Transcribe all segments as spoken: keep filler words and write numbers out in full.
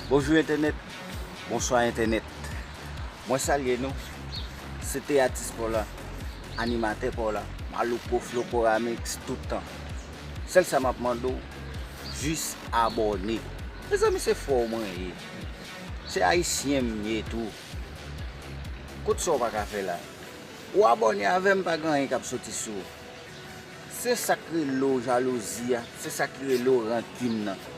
Bonjou entènèt, bonswa entènèt. Mwen salye nou. Se te atis pa w la, animatè pa w la, Malouko Flow Koramix tout tan. Sèl sa m ap mande w, jis abòne. Mezanmi, se frè w mwen ye. Se ayisyen m ye tou. Kot sa w pa ka fè la? Ou abòne avè m, pa gen anyen k ap soti sou ou. Se sa k rele w jalouzi a, se sa ki rele w rankin nan.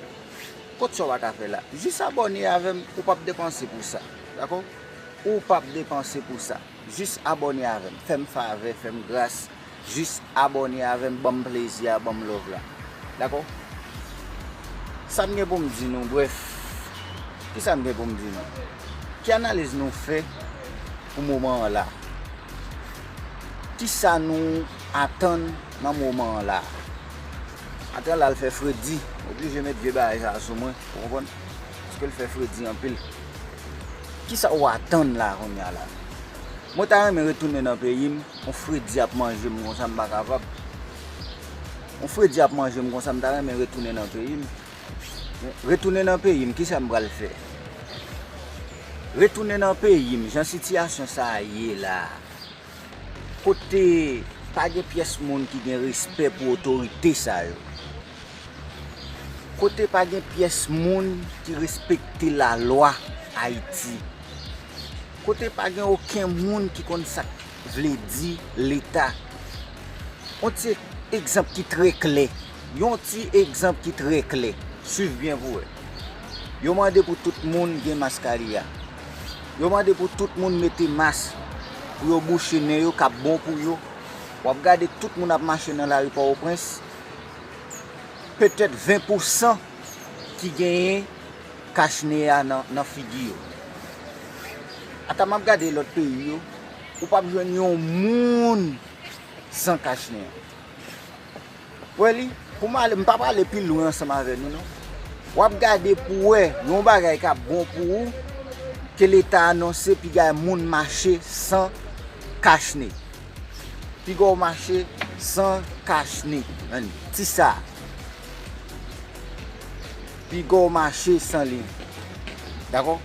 Kot sa w pa ka fè la? Jis abòne avè m, ou p ap depanse pou sa. Dakò? Ou p ap depanse pou sa. Jis abòne avè m. Fè m favè, fè m gras. Jis abòne avè m, ban m plezi a, ban m love la. Dakò? Sa m gen pou m di nou, brèf. Kisa m gen pou m di nou? Ki analiz nou fè pou moman an la? Kisa nou atann nan moman an la? Atann la, l fè fredi. Oblije met vye bagay sa a sou mwen, ou konprann? Paske l fè fredi anpil. Kisa w atann la kounye a la? Mwen ta renmen retounen nan peyi m, yon fredi ap manje m konsa, m pa kapab. Yon fredi ap manje m konsa, m ta renmen retounen nan peyi m. Retounen nan peyi m, kisa m pral fè? Retounen nan peyi m, jan sitiyasyon sa a ye la a, kote pa gen pyès moun ki gen respè pou otorite sa yo, kote pa gen pyès moun ki respekte lalwa Ayiti, kote pa gen okenn moun ki konn sa k vle di Leta. Yon ti egzanp ki trè klè. Yon ti egzanp ki trè klè. Swiv byen pou wè. Yo mande pou tout moun gen maskari a. Yo mande pou tout moun mete mas pou yo bouche nen yo, k ap bon pou yo. W ap gade tout moun ap mache nan lari Pòtoprens. Petèt ven pousan ki genyen kach nen a nan, nan figi yo. Ata m ap gade lòt peyi yo, ou p ap jwenn yon moun san kach nen an. Wè li, pou m ale, m p ap ale pi lwen ansanm avè nou non. W ap gade pou wè yon bagay k ap bon pou ou, ke Leta anonse piga moun mache san kach nen. Piga w mache san kach nen. Ann, ti sa. Piga w mache san li. Dakò?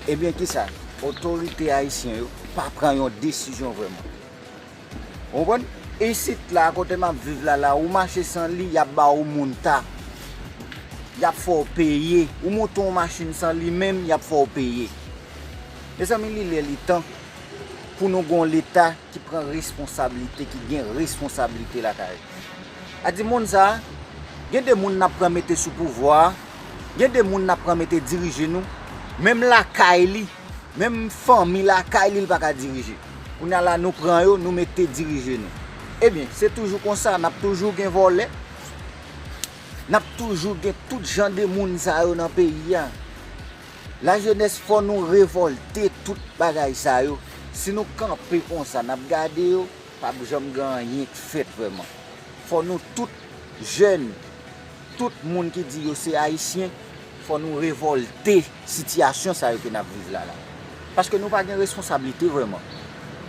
Ebyen, kisa? Otorite ayisyen yo pa pran yon desizyon vrèman. Ou konprann? Isit la, kote m ap viv la, la, ou mache san li, y ap ba ou mounta. Y ap fè w peye. Ou monte yon machin san li menm, y ap fè w peye. Mezanmi, li lè, li tan pou nou gen yon Leta ki pran responsablite, ki gen responsablite lakay li. A di moun sa a, gen de moun n ap pran mete sou pouvwa a, gen de moun n ap pran mete dirije nou, menm lakay li, menm fanmi lakay li, li pa ka dirije. Kounye a la, nou pran yo, nou mete dirije nou. Ebyen, se toujou konsa, n ap toujou gen vòlè, n ap toujou gen tout jan de moun sa yo nan peyi a. Lajenès, fò nou revòlte tout bagay sa yo. Si nou kanpe konsa, n ap gade yo, p ap janm gen anyen k fèt vrèman. Fò nou tout, jèn, tout moun ki di yo se ayisyen, fò nou revòlte sitiyasyon sa yo ke n ap viv la la. Paske nou pa gen responsablite vrèman.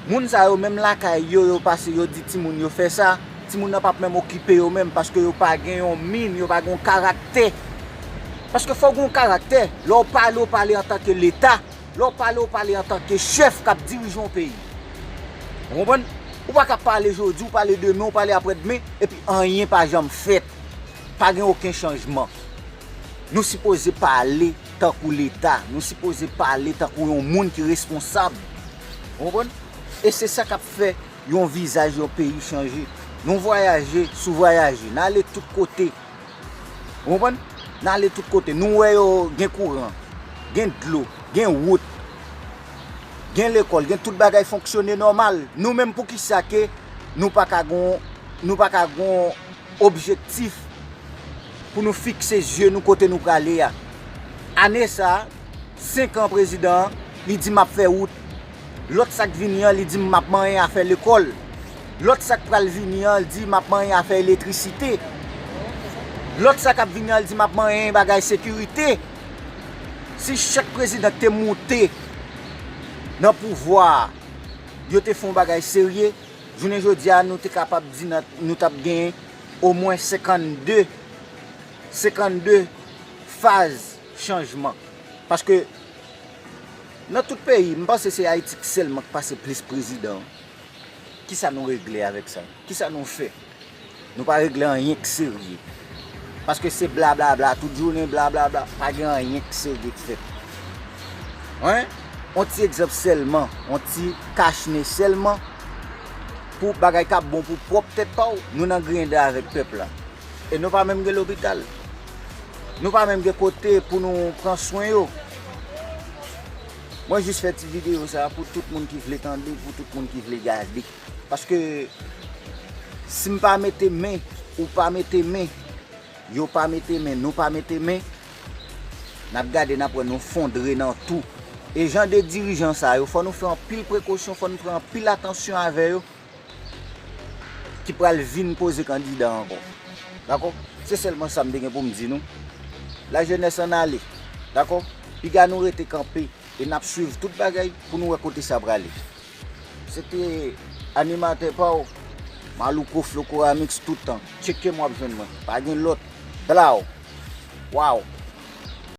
Moun sa yo, menm lakay yo, yo pase, yo di timoun yo fè sa, timoun nan p ap menm okipe yo menm, paske yo pa gen yon min, yo pa gen yon karaktè. Paske fò w gen yon karaktè, lè w pale, w pale antanke Leta, lè w pale, w pale antanke chèf k ap dirije yon peyi. Ou konprann? Ou pa ka pale jodi, w pale demen, w pale aprèdemen, epi anyen pa janm fèt. Pa gen okenn chanjman. Nou sipoze pale tankou Leta. Nou sipoze pale tankou yon moun ki responsab. Ou konprann? E se sa k ap fè yon vizaj yon peyi chanje. Nou vwayaje sou vwayaje. N ale tout kote. Ou konprann? N ale tout kote. Nou wè yo gen kouran, gen dlo, gen wout, gen lekòl, gen tout bagay fonksyone nòmal. Nou menm, poukisa ke nou pa ka gon, nou pa ka gon objektif pou nou fikse zye nou kote nou prale a? Ane sa a, senk an prezidan an, li di m ap fè wout. Lòt sa k vini an, li di m m ap manyen afè lekòl. Lòt sa k pral vini an, li di m ap manyen afè elektrisite. Lòt sa k ap vini an, li di m ap manyen bagay sekirite. Si chak prezidan k te moute nan pouvwa a, yo te fè yon bagay serye, jounen jodi a, nou te kapab di nan, nou t ap genyen omwen senkannde, senkannde faz chanjman. Paske nan tout peyi, m panse se Ayiti sèlman k pase plis prezidan. Kisa nou regle avèk sa? Kisa nou fè? Nou pa regle anyen k serye. Paske se blablabla, tout jounen blablabla, pa gen anyen k serye k fèt. Wen? On ti egzanp sèlman, on ti kachne sèlman, pou bagay k ap bon pou pwòp tèt pa w, nou nan griyen dan avèk pèp la. E nou pa menm gen lopital. Nou pa menm gen kote pou nou pran swen yo. Mwen jis fè ti videyo sa pou tout moun ki vle tande, pou tout moun ki vle gade. Paske si m pa mete men, ou pa mete men, yo pa mete men, nou pa mete men, n ap gade n ap wè nou fondre nan tou. E jan de dirijan sa yo, fò nou fè anpil prekosyon, fò nou pran anpil atansyon avè yo ki pral vin poze kandida ankò. Dakò? Se sèlman sa m te gen pou m di nou. Lajenès ann ale. Dakò? Piga nou rete kanpe e n ap swiv tout bagay pou nou wè kote sa prale. Se te animatè pa w, Malouko Floco Amix tout tan. Tcheke m w ap jwenn mwen. Pa gen lòt. Blaw! Waw!